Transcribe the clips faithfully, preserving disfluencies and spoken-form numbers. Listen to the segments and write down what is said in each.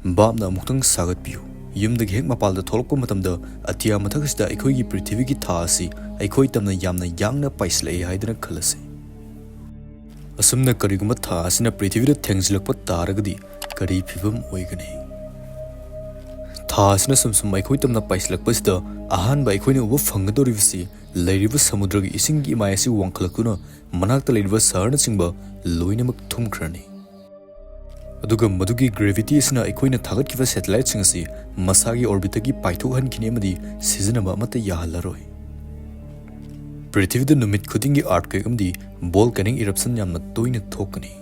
ꯚꯥꯞꯅ ꯑꯃꯨꯛꯇꯪ ꯁꯥꯒꯠꯄꯤꯌꯨ꯫ ꯌꯨꯝꯗꯒꯤ ꯍꯦꯛ ꯃꯄꯥꯜꯗ ꯊꯣꯛꯂꯛꯄ ꯃꯇꯝꯗ, ꯑꯇꯤꯌꯥ ꯃꯊꯛꯁꯤꯗ ꯑꯩꯈꯣꯏꯒꯤ ꯄ꯭ꯔꯤꯊꯤꯕꯤꯒꯤ ꯊꯥ ꯑꯁꯤ ꯑꯩꯈꯣꯏ ꯇꯝꯅ ꯌꯥꯝꯅ ꯌꯥꯡꯅ ꯄꯥꯏꯁꯤꯜꯂꯛꯏ ꯍꯥꯏꯗꯨꯅ ꯈꯜꯂꯁꯤ꯫ ꯑꯁꯨꯝꯅ ꯀꯔꯤꯒꯨꯝꯕ ꯊꯥ ꯑꯁꯤꯅ ꯄ꯭ꯔꯤꯊꯤꯕꯤꯗ ꯊꯦꯡꯖꯤꯜꯂꯛꯄ ꯇꯥꯔꯒꯗꯤ ꯀꯔꯤ ꯐꯤꯕꯝ ꯑꯣꯏꯒꯅꯤ? ꯊꯥ ꯑꯁꯤꯅ ꯁꯨꯝ ꯁꯨꯝ ꯑꯩꯈꯣꯏ ꯇꯝꯅ ꯄꯥꯏꯁꯤꯜꯂꯛꯄꯁꯤꯗ, ꯑꯍꯥꯟꯕ ꯑꯩꯈꯣꯏꯅ ꯎꯕ ꯐꯪꯒꯗꯧꯔꯤꯕꯁꯤ ꯂꯩꯔꯤꯕ ꯁꯃꯨꯗ꯭ꯔꯒꯤ ꯏꯁꯤꯡꯒꯤ ꯏꯃꯥꯏ ꯑꯁꯤ ꯋꯥꯡꯈꯠꯂꯛꯇꯨꯅ ꯃꯅꯥꯛꯇ ꯂꯩꯔꯤꯕ ꯁꯍꯔꯅꯆꯤꯡꯕ ꯂꯣꯏꯅꯃꯛ ꯊꯨꯝꯈ꯭ꯔꯅꯤ꯫ ꯑꯗꯨꯒ ꯃꯗꯨꯒꯤ gravity ꯑꯁꯤꯅ ꯑꯩꯈꯣꯏꯅ ꯊꯥꯒꯠꯈꯤꯕ satelliteꯁꯤꯡ ꯑꯁꯤ ꯃꯁꯥꯒꯤ orbitꯇꯒꯤ ꯄꯥꯏꯊꯣꯛꯍꯟꯈꯤꯅꯤ ꯑꯃꯗꯤ ꯁꯤꯖꯤꯟꯅꯕ ꯑꯃꯠꯇ ꯌꯥꯍꯜꯂꯔꯣꯏ꯫ ꯄ꯭ꯔꯤꯊꯤꯕꯤꯗ ꯅꯨꯃꯤꯠ ꯈꯨꯗꯤꯡꯒꯤ earthquake ꯑꯃꯗꯤ volcanic eruption ꯌꯥꯝꯅ ꯇꯣꯏꯅ ꯊꯣꯛꯀꯅꯤ꯫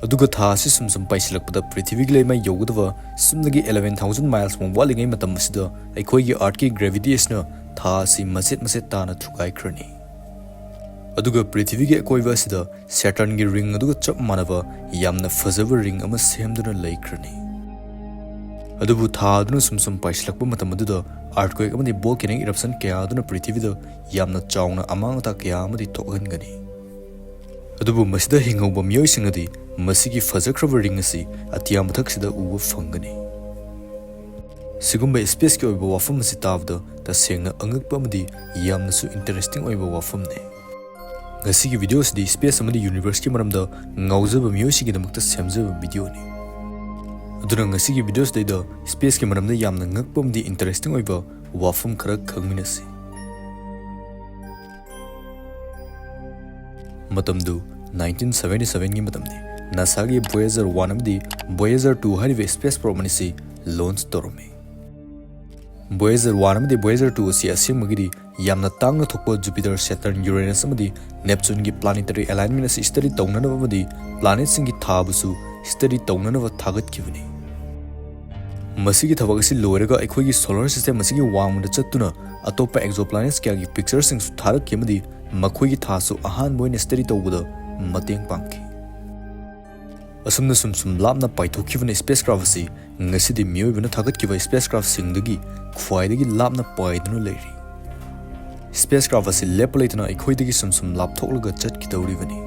ꯑꯗꯨꯒ ꯊꯥ ꯑꯁꯤ ꯁꯨꯝ ꯁꯨꯝ ꯄꯥꯏꯁꯤꯜꯂꯛꯄꯗ, ꯄ꯭ꯔꯤꯊꯤꯕꯤꯒꯤ ꯂꯩꯃꯥꯏ ꯌꯧꯒꯗꯕ ꯁꯨꯞꯅꯒꯤ eleven thousand milesꯃꯨꯛ ꯋꯥꯠꯂꯤꯉꯩ ꯃꯇꯝ ꯑꯁꯤꯗ, ꯑꯩꯈꯣꯏꯒꯤ earthꯀꯤ gravity ꯑꯁꯤꯅ ꯊꯥ ꯑꯁꯤ ꯃꯆꯦꯠ ꯃꯆꯦꯠ ꯇꯥꯅ ꯊꯨꯒꯥꯏꯈ꯭ꯔꯅꯤ꯫ ꯑꯗꯨꯒ ꯄ꯭ꯔꯤꯊꯤꯕꯤꯒꯤ ꯑꯀꯣꯏꯕ ꯑꯁꯤꯗ Saturnꯒꯤ ring ꯑꯗꯨꯒ ꯆꯞ ꯃꯥꯟꯅꯕ ꯌꯥꯝꯅ ꯐꯖꯕ ring ꯑꯃ ꯁꯦꯝꯗꯨꯅ ꯂꯩꯈ꯭ꯔꯅꯤ꯫ ꯑꯗꯨꯕꯨ ꯊꯥ ꯑꯗꯨꯅ ꯁꯨꯝ ꯁꯨꯝ ꯄꯥꯏꯁꯤꯜꯂꯛꯄ ꯃꯇꯝ ꯑꯗꯨꯗ, earthquake ꯑꯃꯗꯤ volcanic eruption ꯀꯌꯥ ꯑꯗꯨꯅ ꯄ꯭ꯔꯤꯊꯤꯕꯤꯗ ꯌꯥꯝꯅ ꯆꯥꯎꯅ ꯑꯃꯥꯡ ꯑꯇꯥ ꯀꯌꯥ ꯑꯃꯗꯤ ꯊꯣꯛꯍꯟꯒꯅꯤ꯫ ꯑꯗꯨꯕꯨ ꯃꯁꯤꯗ ꯍꯤꯡꯍꯧꯕ ꯃꯤꯑꯣꯏꯁꯤꯡꯅꯗꯤ ꯃꯁꯤꯒꯤ ꯐꯖꯈ꯭ꯔꯕ ring ꯑꯁꯤ ꯑꯇꯤꯌꯥ ꯃꯊꯛꯁꯤꯗ ꯎꯕ ꯐꯪꯒꯅꯤ꯫ ꯁꯤꯒꯨꯝꯕ spaceꯀꯤ ꯑꯣꯏꯕ ꯋꯥꯐꯝ ꯑꯁꯤ ꯇꯥꯕꯗ ꯇꯁꯦꯡꯅ ꯑꯉꯛꯄ ꯑꯃꯗꯤ ꯌꯥꯝꯅꯁꯨ interesting ꯑꯣꯏꯕ ꯋꯥꯐꯝꯅꯤ꯫ ꯉꯁꯤꯒꯤ video ꯑꯁꯤꯗꯤ space ꯑꯃꯗꯤ universeꯀꯤ ꯃꯔꯝꯗ ꯉꯥꯎꯖꯕ ꯃꯤꯑꯣꯏꯁꯤꯡꯒꯤꯗꯃꯛꯇ ꯁꯦꯝꯖꯕ videoꯅꯤ꯫ ꯑꯗꯨꯅ ꯉꯁꯤꯒꯤ video ꯑꯁꯤꯗꯩꯗ spaceꯀꯤ ꯃꯔꯝꯗ ꯌꯥꯝꯅ ꯉꯛꯄ ꯑꯃꯗꯤ interesting ꯑꯣꯏꯕ ꯋꯥꯐꯝ ꯈꯔ ꯈꯪꯃꯤꯟꯅꯁꯤ꯫ ꯃꯇꯝꯗꯨ nineteen seventy sevenꯒꯤ ꯃꯇꯝꯅꯤ꯫ NASAꯒꯤ Voyager one ꯑꯃꯗꯤ Voyager two ꯍꯥꯏꯔꯤꯕ space probe ꯑꯅꯤꯁꯤ launch ꯇꯧꯔꯝꯃꯤ꯫ Voyager one ꯑꯃꯗꯤ Voyager two ꯑꯁꯤ ꯑꯁꯦꯡꯕꯒꯤꯗꯤ ꯌꯥꯝꯅ ꯇꯥꯡꯅ ꯊꯣꯛꯄ Jupiter, Saturn, Uranus ꯑꯃꯗꯤ Neptuneꯒꯤ planetary alignment ꯑꯁꯤ study ꯇꯧꯅꯅꯕ ꯑꯃꯗꯤ planetꯁꯤꯡꯒꯤ ꯊꯥꯕꯨꯁꯨ study ꯇꯧꯅꯅꯕ ꯊꯥꯒꯠꯈꯤꯕꯅꯤ꯫ ꯃꯁꯤꯒꯤ ꯊꯕꯛ ꯑꯁꯤ ꯂꯣꯏꯔꯒ ꯑꯩꯈꯣꯏꯒꯤ solar system ꯑꯁꯤꯒꯤ ꯋꯥꯡꯃꯗ ꯆꯠꯇꯨꯅ ꯑꯇꯣꯞꯄ exoplanets ꯀꯌꯥꯒꯤ pictureꯁꯤꯡꯁꯨ ꯊꯥꯔꯛꯈꯤ ꯑꯃꯗꯤ ꯃꯈꯣꯏꯒꯤ ꯊꯥꯁꯨ ꯑꯍꯥꯟꯕ ꯑꯣꯏꯅ study ꯇꯧꯕꯗ ꯃꯇꯦꯡ ꯄꯥꯡꯈꯤ꯫ ꯑꯁꯨꯝꯅ ꯁꯨꯝ ꯁꯨꯝ ꯂꯥꯞꯅ ꯄꯥꯏꯊꯣꯛꯈꯤꯕꯅ spacecraft ꯑꯁꯤ ꯉꯁꯤꯗꯤ ꯃꯤꯑꯣꯏꯕꯅ ꯊꯥꯒꯠꯈꯤꯕ spacecraftꯁꯤꯡꯗꯒꯤ ꯈ꯭ꯋꯥꯏꯗꯒꯤ ꯂꯥꯞꯅ ꯄꯥꯏꯗꯨꯅ ꯂꯩꯔꯤ꯫ Spacecraft ꯑꯁꯤ ꯂꯦꯞꯄ ꯂꯩꯇꯅ ꯑꯩꯈꯣꯏꯗꯒꯤ ꯁꯨꯝ ꯁꯨꯝ ꯂꯥꯞꯊꯣꯛꯂꯒ ꯆꯠꯈꯤꯗꯧꯔꯤꯕꯅꯤ꯫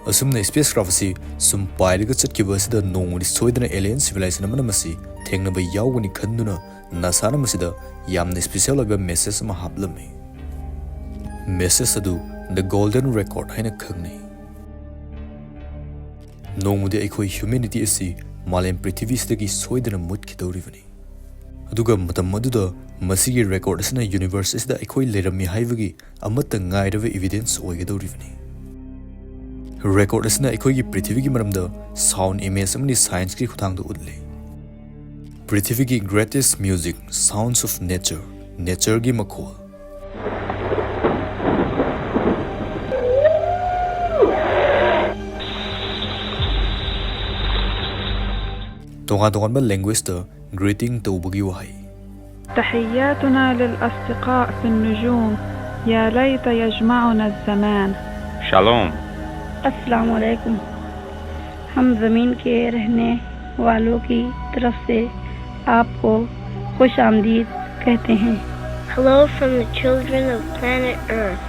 ꯑꯁꯨꯝꯅ ꯁ꯭ꯄꯦꯁ ꯀ꯭ꯔꯥꯐ ꯑꯁꯤ ꯁꯨꯝ ꯄꯥꯏꯔꯒ ꯆꯠꯈꯤꯕ ꯑꯁꯤꯗ ꯅꯣꯡꯃꯗꯤ ꯁꯣꯏꯗꯅ ꯑꯦꯂꯤꯌꯟ ꯁꯤꯚꯤꯂꯥꯏꯖꯦꯁꯟ ꯑꯃꯅ ꯃꯁꯤ ꯊꯦꯡꯅꯕ ꯌꯥꯎꯒꯅꯤ ꯈꯟꯗꯨꯅ ꯅꯥꯁꯥꯅ ꯃꯁꯤꯗ ꯌꯥꯝꯅ ꯁ꯭ꯄꯦꯁꯤꯌꯦꯜ ꯑꯣꯏꯕ ꯃꯦꯁꯦꯖ ꯑꯃ ꯍꯥꯞꯂꯝꯃꯤ꯫ ꯃꯦꯁꯦꯖ ꯑꯗꯨ ꯗ ꯒꯣꯜꯗꯟ ꯔꯦꯀꯣꯔꯗ ꯍꯥꯏꯅ ꯈꯪꯅꯩ꯫ ꯅꯣꯡꯃꯗꯤ ꯑꯩꯈꯣꯏ ꯍ꯭ꯌꯨꯃꯦꯅꯤꯇꯤ ꯑꯁꯤ ꯃꯥꯂꯦꯝ ꯄ꯭ꯔꯤꯊꯤꯕꯤꯁꯤꯗꯒꯤ ꯁꯣꯏꯗꯅ ꯃꯨꯠꯈꯤꯗꯧꯔꯤꯕꯅꯤ꯫ ꯑꯗꯨꯒ ꯃꯇꯝ ꯑꯗꯨꯗ ꯃꯁꯤꯒꯤ ꯔꯦꯀꯣꯔꯗ ꯑꯁꯤꯅ ꯌꯨꯅꯤꯚꯔꯁ ꯑꯁꯤꯗ ꯑꯩꯈꯣꯏ ꯂꯩꯔꯝꯃꯤ ꯍꯥꯏꯕꯒꯤ ꯑꯃꯠꯇ ꯉꯥꯏꯔꯕ ꯏꯚꯤꯗꯦꯟꯁ ꯑꯣꯏꯒꯗꯧꯔꯤꯕꯅꯤ꯫ ꯔꯦꯀꯣꯔꯗ ꯑꯁꯤꯅ ꯑꯩꯈꯣꯏꯒꯤ ꯄ꯭ꯔꯤꯊꯤꯕꯤꯒꯤ ꯃꯔꯝꯗ ꯁꯥꯎꯟ ꯏꯃꯦꯖ ꯑꯃꯗꯤ ꯁꯥꯏꯟꯁꯀꯤ ꯈꯨꯠꯊꯥꯡꯗ ꯎꯠꯂꯤ꯫ ꯄ꯭ꯔꯤꯊꯤꯕꯤꯒꯤ greatest music, sounds of nature, ꯅꯦꯆꯔꯒꯤ ꯃꯈꯣꯜ꯫ ꯇꯣꯉꯥꯟ ꯇꯣꯉꯥꯟꯕ ꯂꯦꯡꯒ꯭ꯋꯦꯖꯇ ꯒ꯭ꯔꯤꯇꯤꯡ ꯇꯧꯕꯒꯤ ꯋꯥꯍꯩ꯫ تحياتنا للأصدقاء في النجوم، يا ليت يجمعنا الزمان. شالوم. السلام علیکم۔ ہم زمین کے رہنے والوں کی طرف سے آپ کو خوش آمدید کہتے ہیں۔ Hello from the children of planet Earth.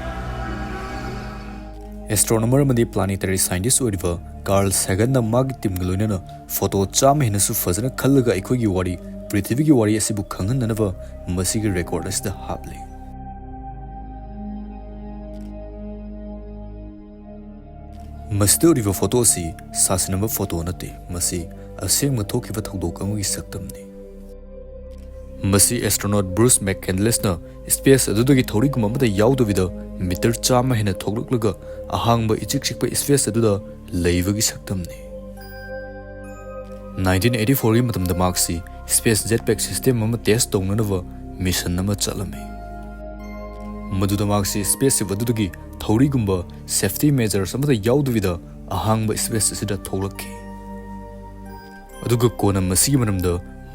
ꯑꯦꯁꯇ꯭ꯔꯣꯅꯣꯃꯔ ꯑꯃꯗꯤ ꯄ꯭ꯂꯥꯅꯦꯇꯔꯤ ꯁꯥꯏꯟꯇꯤꯁ ꯑꯣꯏꯔꯤꯕ ꯀꯥꯔꯜ ꯁꯦꯒꯟꯅ ꯃꯥꯒꯤ ꯇꯤꯝꯒ ꯂꯣꯏꯅꯅ ꯐꯣꯇꯣ ꯆꯥꯝꯃ ꯍꯦꯟꯅꯁꯨ ꯐꯖꯅ ꯈꯜꯂꯒ ꯑꯩꯈꯣꯏꯒꯤ ꯋꯥꯔꯤ, ꯄ꯭ꯔꯤꯊꯤꯕꯤꯒꯤ ꯋꯥꯔꯤ ꯑꯁꯤꯕꯨ ꯈꯪꯍꯟꯅꯅꯕ ꯃꯁꯤꯒꯤ ꯔꯦꯀꯣꯔꯗ ꯑꯁꯤꯗ ꯍꯥꯞꯂꯤ꯫ ꯃꯁꯤꯗ ꯎꯔꯤꯕ ꯐꯣꯇꯣ ꯑꯁꯤ ꯁꯥꯁꯤꯟꯅꯕ ꯐꯣꯇꯣ ꯅꯠꯇꯦ, ꯃꯁꯤ ꯑꯁꯦꯡꯕ ꯊꯣꯛꯈꯤꯕ ꯊꯧꯗꯣꯛ ꯑꯃꯒꯤ ꯁꯛꯇꯝꯅꯤ꯫ ꯃꯁꯤ ꯑꯦꯁꯇ꯭ꯔꯣꯅꯣꯠ ꯕ꯭ꯔꯨꯁ ꯃꯦꯛꯀꯦꯟꯗꯂꯦꯁꯅ ꯁ꯭ꯄꯦꯁ ꯑꯗꯨꯗꯒꯤ ꯊꯧꯔꯤꯒꯨꯝꯕ ꯑꯃꯠꯇ ꯌꯥꯎꯗꯕꯤꯗ ꯃꯤꯇꯔ ꯆꯥꯝꯃ ꯍꯦꯟꯅ ꯊꯣꯛꯂꯛꯂꯒ ꯑꯍꯥꯡꯕ ꯏꯆꯤꯛ ꯆꯤꯛꯄ ꯁ꯭ꯄꯦꯁ ꯑꯗꯨꯗ ꯂꯩꯕꯒꯤ ꯁꯛꯇꯝꯅꯤ꯫ ꯅꯥꯏꯟꯇꯤꯟ ꯑꯩꯠꯇꯤ ꯐꯣꯔꯒꯤ ꯃꯇꯝꯗ ꯃꯍꯥꯛꯁꯤ ꯁ꯭ꯄꯦꯁ ꯖꯦꯠ ꯄꯦꯛ ꯁꯤꯁꯇꯦꯝ ꯑꯃ ꯇꯦꯁ ꯇꯧꯅꯅꯕ ꯃꯤꯁꯟ ꯑꯃ ꯆꯠꯂꯝꯃꯤ꯫ ꯃꯗꯨꯗ ꯃꯍꯥꯛꯁꯤ ꯁ꯭ꯄꯦꯁ ꯁꯤꯞ ꯑꯗꯨꯗꯒꯤ ꯊꯧꯔꯤꯒꯨꯝꯕ ꯁꯦꯐꯇꯤ ꯃꯦꯖꯔꯁ ꯑꯃꯠꯇ ꯌꯥꯎꯗꯕꯤꯗ ꯑꯍꯥꯡꯕ ꯁ꯭ꯄꯦꯁ ꯑꯁꯤꯗ ꯊꯣꯛꯂꯛꯈꯤ꯫ ꯑꯗꯨꯒ ꯀꯣꯟꯅ ꯃꯁꯤꯒꯤ ꯃꯔꯝꯗ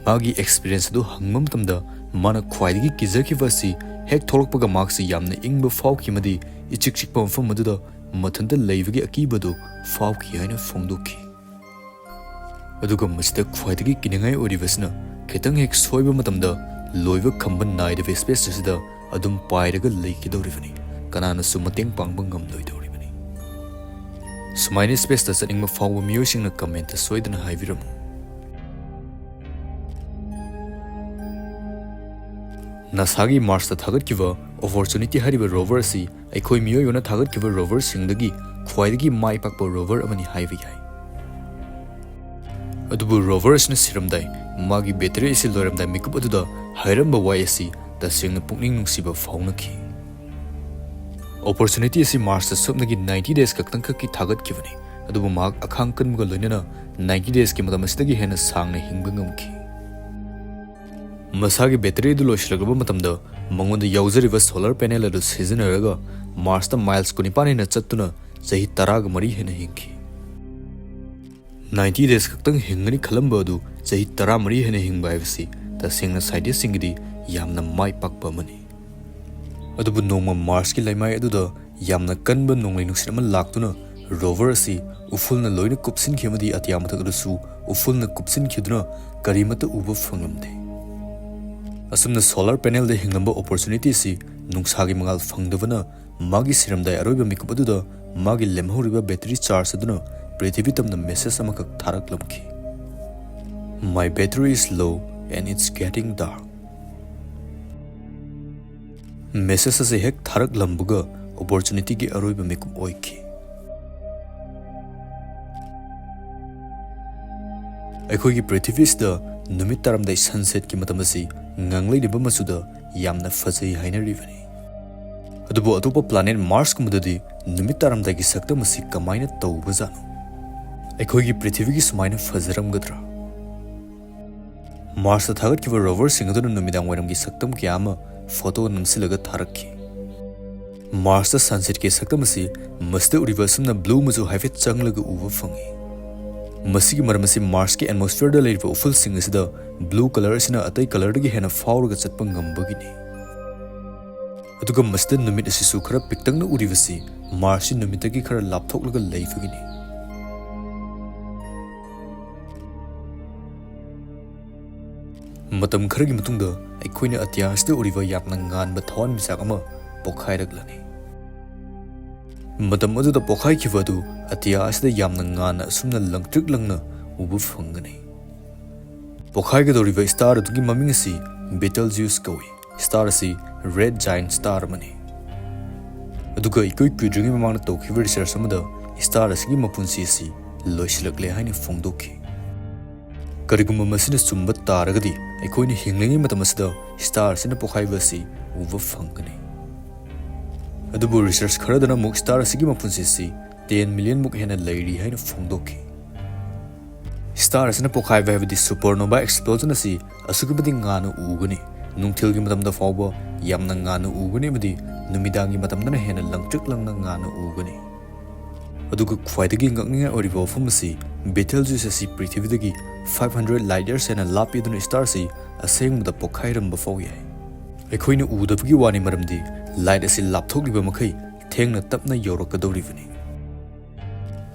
ꯃꯥꯒꯤ ꯑꯦꯛꯁꯄꯤꯔꯤꯌꯦꯟꯁ ꯑꯗꯨ ꯍꯪꯕ ꯃꯇꯝꯗ ꯃꯥꯅ ꯈ꯭ꯋꯥꯏꯗꯒꯤ ꯀꯤꯖꯈꯤꯕ ꯑꯁꯤ ꯍꯦꯛ ꯊꯣꯛꯂꯛꯄꯒ ꯃꯍꯥꯛꯁꯤ ꯌꯥꯝꯅ ꯏꯪꯕ ꯐꯥꯎꯈꯤ ꯑꯃꯗꯤ ꯏꯆꯤꯛ ꯆꯤꯛꯄ ꯃꯐꯝ ꯑꯗꯨꯗ ꯃꯊꯟꯇ ꯂꯩꯕꯒꯤ ꯑꯀꯤꯕꯗꯨ ꯐꯥꯎꯈꯤ ꯍꯥꯏꯅ ꯐꯣꯡꯗꯣꯛꯈꯤ꯫ ꯑꯗꯨꯒ ꯃꯁꯤꯗ ꯈ꯭ꯋꯥꯏꯗꯒꯤ ꯀꯤꯅꯤꯡꯉꯥꯏ ꯑꯣꯏꯔꯤꯕꯁꯤꯅ ꯈꯤꯇꯪ ꯍꯦꯛ ꯁꯣꯏꯕ ꯃꯇꯝꯗ ꯂꯣꯏꯕ ꯈꯝꯕ ꯅꯥꯏꯗꯕ ꯁ꯭ꯄꯦꯁ ꯑꯁꯤꯗ ꯑꯗꯨꯝ ꯄꯥꯏꯔꯒ ꯂꯩꯈꯤꯗꯧꯔꯤꯕꯅꯤ, ꯀꯅꯥꯅꯁꯨ ꯃꯇꯦꯡ ꯄꯥꯡꯕ ꯉꯝꯂꯣꯏꯗꯧꯔꯤꯕꯅꯤ꯫ ꯁꯨꯃꯥꯏꯅ ꯁ꯭ꯄꯦꯁꯇ ꯆꯠꯅꯤꯡꯕ ꯐꯥꯎꯕ ꯃꯤꯑꯣꯏꯁꯤꯡꯅ ꯀꯃꯦꯟꯇ ꯁꯣꯏꯗꯅ ꯍꯥꯏꯕꯤꯔꯝꯃꯨ꯫ ꯅꯥꯁꯥꯒꯤ ꯃꯥꯔꯁꯇ ꯊꯥꯒꯠꯈꯤꯕ ꯑꯣꯄꯣꯔꯆꯨꯅꯤꯇꯤ ꯍꯥꯏꯔꯤꯕ ꯔꯣꯚꯔ ꯑꯁꯤ ꯑꯩꯈꯣꯏ ꯃꯤꯑꯣꯏꯕꯅ ꯊꯥꯒꯠꯈꯤꯕ ꯔꯣꯚꯔꯁꯤꯡꯗꯒꯤ ꯈ꯭ꯋꯥꯏꯗꯒꯤ ꯃꯥꯏ ꯄꯥꯛꯄ ꯔꯣꯚꯔ ꯑꯃꯅꯤ ꯍꯥꯏꯕ ꯌꯥꯏ꯫ ꯑꯗꯨꯕꯨ ꯔꯣꯚꯔ ꯑꯁꯤꯅ ꯁꯤꯔꯝꯗꯥꯏ, ꯃꯥꯒꯤ ꯕꯦꯇꯔꯤ ꯑꯁꯤ ꯂꯣꯏꯔꯝꯗꯥꯏ ꯃꯤꯀꯨꯞ ꯑꯗꯨꯗ ꯍꯥꯏꯔꯝꯕ ꯋꯥꯍꯩ ꯑꯁꯤ ꯇꯁꯦꯡꯅ ꯄꯨꯛꯅꯤꯡ ꯅꯨꯡꯁꯤꯕ ꯐꯥꯎꯅꯈꯤ꯫ ꯑꯣꯄꯣꯔꯆꯨꯅꯤꯇꯤ ꯑꯁꯤ ꯃꯥꯔꯁꯇ ꯁꯨꯞꯅꯒꯤ ꯅꯥꯏꯟꯇꯤ ꯗꯦꯖ ꯈꯛꯇꯪꯈꯛꯀꯤ ꯊꯥꯒꯠꯈꯤꯕꯅꯤ, ꯑꯗꯨꯕꯨ ꯃꯍꯥꯛ ꯑꯈꯥꯡ ꯀꯟꯕꯒ ꯂꯣꯏꯅꯅ ꯅꯥꯏꯟꯇꯤ ꯗꯦꯖꯀꯤ ꯃꯇꯝ ꯑꯁꯤꯗꯒꯤ ꯍꯦꯟꯅ ꯁꯥꯡꯅ ꯍꯤꯡꯕ ꯉꯝꯈꯤ꯫ ꯃꯁꯥꯒꯤ ꯕꯦꯇꯔꯤ ꯑꯗꯨ ꯂꯣꯏꯁꯤꯜꯂꯛꯂꯕ ꯃꯇꯝꯗ ꯃꯉꯣꯟꯗ ꯌꯥꯎꯖꯔꯤꯕ ꯁꯣꯂꯔ ꯄꯦꯅꯦꯜ ꯑꯗꯨ ꯁꯤꯖꯤꯟꯅꯔꯒ ꯃꯥꯔꯁꯇ ꯃꯥꯏꯜꯁ ꯀꯨꯟꯅꯤꯄꯥꯟ ꯍꯦꯟꯅ ꯆꯠꯇꯨꯅ ꯆꯍꯤ ꯇꯔꯥꯒ ꯃꯔꯤ ꯍꯦꯟꯅ ꯍꯤꯡꯈꯤ꯫ ꯅꯥꯏꯟꯇꯤ ꯗꯦꯖ ꯈꯛꯇꯪ ꯍꯤꯡꯒꯅꯤ ꯈꯜꯂꯝꯕ ꯑꯗꯨ ꯆꯍꯤ ꯇꯔꯥꯃꯔꯤ ꯍꯦꯟꯅ ꯍꯤꯡꯕ ꯍꯥꯏꯕꯁꯤ ꯇꯁꯦꯡꯅ ꯁꯥꯏꯟꯇꯤꯁꯁꯤꯡꯒꯤꯗꯤ ꯌꯥꯝꯅ ꯃꯥꯏ ꯄꯥꯛꯄ ꯑꯃꯅꯤ꯫ ꯑꯗꯨꯕꯨ ꯅꯣꯡꯃ ꯃꯥꯔꯁꯀꯤ ꯂꯩꯃꯥꯏ ꯑꯗꯨꯗ ꯌꯥꯝꯅ ꯀꯟꯕ ꯅꯣꯡꯂꯩ ꯅꯨꯡꯁꯤꯠ ꯑꯃ ꯂꯥꯛꯇꯨꯅ ꯔꯣꯚꯔ ꯑꯁꯤ ꯎꯐꯨꯜꯅ ꯂꯣꯏꯅ ꯀꯨꯞꯁꯤꯟꯈꯤ ꯑꯃꯗꯤ ꯑꯇꯤꯌꯥ ꯃꯊꯛ ꯑꯗꯨꯁꯨ ꯎꯐꯨꯜꯅ ꯀꯨꯞꯁꯤꯟꯈꯤꯗꯨꯅ ꯀꯔꯤꯃꯠꯇ ꯎꯕ ꯐꯪꯂꯝꯗꯦ꯫ ꯑꯁꯨꯝꯅ ꯁꯣꯂꯔ ꯄꯦꯅꯦꯜꯗ ꯍꯤꯡꯂꯝꯕ ꯑꯣꯄꯣꯔꯆꯨꯅꯤꯇꯤ ꯑꯁꯤ ꯅꯨꯡꯁꯥꯒꯤ ꯃꯉꯥꯜ ꯐꯪꯗꯕꯅ ꯃꯥꯒꯤ ꯁꯤꯔꯝꯗꯥꯏ ꯑꯔꯣꯏꯕ ꯃꯤꯀꯨꯞ ꯑꯗꯨꯗ ꯃꯥꯒꯤ ꯂꯦꯝꯍꯧꯔꯤꯕ ꯕꯦꯇꯔꯤ ꯆꯥꯔꯖ ꯑꯗꯨꯅ ꯄ꯭ꯔꯤꯊꯤꯕꯤ ꯇꯝꯅ ꯃꯦꯁꯦꯖ ꯑꯃꯈꯛ ꯊꯥꯔꯛꯂꯝꯈꯤ: "My battery is low and it's getting dark." Message ꯑꯁꯤ ꯍꯦꯛ ꯊꯥꯔꯛꯂꯝꯕꯒ ꯑꯣꯄꯣꯔꯆꯨꯅꯤꯇꯤꯒꯤ ꯑꯔꯣꯏꯕ ꯃꯤꯀꯨꯞ ꯑꯣꯏꯈꯤ꯫ ꯑꯩꯈꯣꯏꯒꯤ ꯄ꯭ꯔꯤꯊꯤꯕꯤꯁꯤꯗ ꯅꯨꯃꯤꯠ ꯇꯥꯔꯝꯗꯥꯏ ꯁꯟꯁꯦꯠꯀꯤ ꯃꯇꯝ ꯑꯁꯤ ꯉꯥꯡꯂꯩꯅꯕ ꯃꯆꯨꯗ ꯌꯥꯝꯅ ꯐꯖꯩ ꯍꯥꯏꯅꯔꯤꯕꯅꯤ꯫ ꯑꯗꯨꯕꯨ ꯑꯇꯣꯞꯄ ꯄ꯭ꯂꯥꯅꯦꯠ ꯃꯥꯔꯁꯀꯨꯝꯕꯗꯗꯤ ꯅꯨꯃꯤꯠ ꯇꯥꯔꯝꯗꯥꯏꯒꯤ ꯁꯛꯇꯝ ꯑꯁꯤ ꯀꯃꯥꯏꯅ ꯇꯧꯕꯖꯥꯠꯅꯣ? ꯑꯩꯈꯣꯏꯒꯤ ꯄ꯭ꯔꯤꯊꯤꯕꯤꯒꯤ ꯁꯨꯃꯥꯏꯅ ꯐꯖꯔꯝꯒꯗ꯭ꯔꯥ? ꯃꯥꯔꯁꯇ ꯊꯥꯒꯠꯈꯤꯕ ꯔꯣꯚꯔꯁꯤꯡ ꯑꯗꯨꯅ ꯅꯨꯃꯤꯗꯥꯡ ꯋꯥꯏꯔꯝꯒꯤ ꯁꯛꯇꯝ ꯀꯌꯥ ꯑꯃ ꯐꯣꯇꯣ ꯅꯝꯁꯤꯜꯂꯒ ꯊꯥꯔꯛꯈꯤ꯫ ꯃꯥꯔꯁꯇ ꯁꯟꯁꯦꯠꯀꯤ ꯁꯛꯇꯝ ꯑꯁꯤ ꯃꯁꯤꯗ ꯎꯔꯤꯕ ꯑꯁꯨꯝꯅ ꯕ꯭ꯂꯨ ꯃꯆꯨ ꯍꯥꯏꯐꯦꯠ ꯆꯪꯂꯒ ꯎꯕ ꯐꯪꯏ꯫ ꯃꯁꯤꯒꯤ ꯃꯔꯝ ꯑꯁꯤ ꯃꯥꯔꯁꯀꯤ ꯑꯦꯠꯃꯣꯁꯐꯤꯌꯔꯗ ꯂꯩꯔꯤꯕ ꯎꯐꯨꯜꯁꯤꯡ ꯑꯁꯤꯗ ꯕ꯭ꯂꯨ ꯀꯂꯔ ꯑꯁꯤꯅ ꯑꯇꯩ ꯀꯂꯔꯗꯒꯤ ꯍꯦꯟꯅ ꯐꯥꯎꯔꯒ ꯆꯠꯄ ꯉꯝꯕꯒꯤꯅꯤ꯫ ꯑꯗꯨꯒ ꯃꯁꯤꯗ ꯅꯨꯃꯤꯠ ꯑꯁꯤꯁꯨ ꯈꯔ ꯄꯤꯛꯇꯛꯅ ꯎꯔꯤꯕꯁꯤ ꯃꯥꯔꯁꯁꯤ ꯅꯨꯃꯤꯠꯇꯒꯤ ꯈꯔ ꯂꯥꯞꯊꯣꯛꯂꯒ ꯂꯩꯕꯒꯤꯅꯤ꯫ ꯃꯇꯝ ꯈꯔꯒꯤ ꯃꯇꯨꯡꯗ ꯑꯩꯈꯣꯏꯅ ꯑꯇꯤꯌꯥꯁꯤꯗ ꯎꯔꯤꯕ ꯌꯥꯝꯅ ꯉꯥꯟꯕ ꯊꯋꯥꯟꯃꯤꯆꯥꯛ ꯑꯃ ꯄꯣꯛꯈꯥꯏꯔꯛꯂꯅꯤ꯫ ꯃꯇꯝ ꯑꯗꯨꯗ ꯄꯣꯛꯈꯥꯏꯈꯤꯕ ꯑꯗꯨ ꯑꯇꯤꯌꯥ ꯑꯁꯤꯗ ꯌꯥꯝꯅ ꯉꯥꯟꯅ ꯑꯁꯨꯝꯅ ꯂꯪꯇ꯭ꯔꯤꯛ ꯂꯪꯅ ꯎꯕ ꯐꯪꯒꯅꯤ꯫ ꯄꯣꯛꯈꯥꯏꯒꯗꯧꯔꯤꯕ star ꯑꯗꯨꯒꯤ ꯃꯃꯤꯡ ꯑꯁꯤ Betelgeuse ꯀꯧꯏ꯫ Star ꯑꯁꯤ red giant star ꯑꯃꯅꯤ꯫ ꯑꯗꯨꯒ ꯏꯀꯨꯏ ꯀꯨꯏꯗ꯭ꯔꯤꯉꯩ ꯃꯃꯥꯡꯗ ꯇꯧꯈꯤꯕ research ꯑꯃꯗ star ꯑꯁꯤꯒꯤ ꯃꯄꯨꯟꯁꯤ ꯑꯁꯤ ꯂꯣꯏꯁꯤꯜꯂꯛꯂꯦ ꯍꯥꯏꯅ ꯐꯣꯡꯗꯣꯛꯈꯤ꯫ ꯀꯔꯤꯒꯨꯝꯕ ꯃꯁꯤꯅ ꯆꯨꯝꯕ ꯇꯥꯔꯒꯗꯤ, ꯑꯩꯈꯣꯏꯅ ꯍꯤꯡꯂꯤꯉꯩ ꯃꯇꯝ ꯑꯁꯤꯗ star ꯑꯁꯤꯅ ꯄꯣꯛꯈꯥꯏꯕ ꯑꯁꯤ ꯎꯕ ꯐꯪꯒꯅꯤ꯫ ꯑꯗꯨꯕꯨ research ꯈꯔꯗꯅ ꯑꯃꯨꯛ star ꯑꯁꯤꯒꯤ ꯃꯄꯨꯟꯁꯤ ꯑꯁꯤ ten million ꯃꯨꯛ ꯍꯦꯟꯅ ꯂꯩꯔꯤ ꯍꯥꯏꯅ ꯐꯣꯡꯗꯣꯛꯈꯤ꯫ Star ꯑꯁꯤꯅ ꯄꯣꯛꯈꯥꯏꯕ ꯍꯥꯏꯕꯗꯤ supernova explosion ꯑꯁꯤ ꯑꯁꯨꯛꯀꯤ ꯃꯇꯤꯛ ꯉꯥꯟꯅ ꯎꯒꯅꯤ꯫ ꯅꯨꯡꯊꯤꯜꯒꯤ ꯃꯇꯝꯗ ꯐꯥꯎꯕ ꯌꯥꯝꯅ ꯉꯥꯟꯅ ꯎꯒꯅꯤ ꯑꯃꯗꯤ ꯅꯨꯃꯤꯗꯥꯡꯒꯤ ꯃꯇꯝꯗꯅ ꯍꯦꯟꯅ ꯂꯪꯇ꯭ꯔꯤꯛ ꯂꯪꯅ ꯉꯥꯟꯅ ꯎꯒꯅꯤ꯫ ꯑꯗꯨꯒ ꯈ꯭ꯋꯥꯏꯗꯒꯤ ꯉꯛꯅꯤꯡꯉꯥꯏ ꯑꯣꯏꯔꯤꯕ ꯋꯥꯐꯝ ꯑꯁꯤ, Betelgeuse ꯑꯁꯤ ꯄ꯭ꯔꯤꯊꯤꯕꯤꯗꯒꯤ five hundred light years ꯍꯦꯟꯅ ꯂꯥꯞꯄꯤ, ꯑꯗꯨꯅ star ꯑꯁꯤ ꯑꯁꯦꯡꯕꯗ ꯄꯣꯛꯈꯥꯏꯔꯝꯕ ꯐꯥꯎ ꯌꯥꯏ꯫ ꯑꯩꯈꯣꯏꯅ ꯎꯗꯕꯒꯤ ꯋꯥꯅꯤ, ꯃꯔꯝꯗꯤ light ꯑꯁꯤ ꯂꯥꯞꯊꯣꯛꯂꯤꯕ ꯃꯈꯩ ꯊꯦꯡꯅ ꯇꯞꯅ ꯌꯧꯔꯛꯀꯗꯧꯔꯤꯕꯅꯤ꯫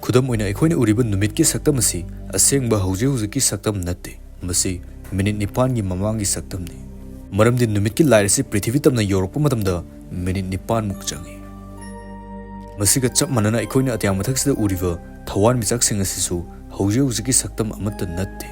ꯈꯨꯗꯝ ꯑꯣꯏꯅ, ꯑꯩꯈꯣꯏꯅ ꯎꯔꯤꯕ ꯅꯨꯃꯤꯠꯀꯤ ꯁꯛꯇꯝ ꯑꯁꯤ ꯑꯁꯦꯡꯕ ꯍꯧꯖꯤꯛ ꯍꯧꯖꯤꯛꯀꯤ ꯁꯛꯇꯝ ꯅꯠꯇꯦ꯫ ꯃꯁꯤ ꯃꯤꯅꯤꯠ ꯅꯤꯄꯥꯟꯒꯤ ꯃꯃꯥꯡꯒꯤ ꯁꯛꯇꯝꯅꯤ꯫ ꯃꯔꯝꯗꯤ ꯅꯨꯃꯤꯠꯀꯤ light ꯑꯁꯤ ꯄ꯭ꯔꯤꯊꯤꯕꯤ ꯇꯝꯅ ꯌꯧꯔꯛꯄ ꯃꯇꯝꯗ ꯃꯤꯅꯤꯠ ꯅꯤꯄꯥꯟꯃꯨꯛ ꯆꯪꯏ꯫ ꯃꯁꯤꯒ ꯆꯞ ꯃꯥꯟꯅꯅ, ꯑꯩꯈꯣꯏꯅ ꯑꯇꯤꯌꯥ ꯃꯊꯛꯁꯤꯗ ꯎꯔꯤꯕ ꯊꯋꯥꯟꯃꯤꯆꯥꯛꯁꯤꯡ ꯑꯁꯤꯁꯨ ꯍꯧꯖꯤꯛ ꯍꯧꯖꯤꯛꯀꯤ ꯁꯛꯇꯝ ꯑꯃꯠꯇ ꯅꯠꯇꯦ꯫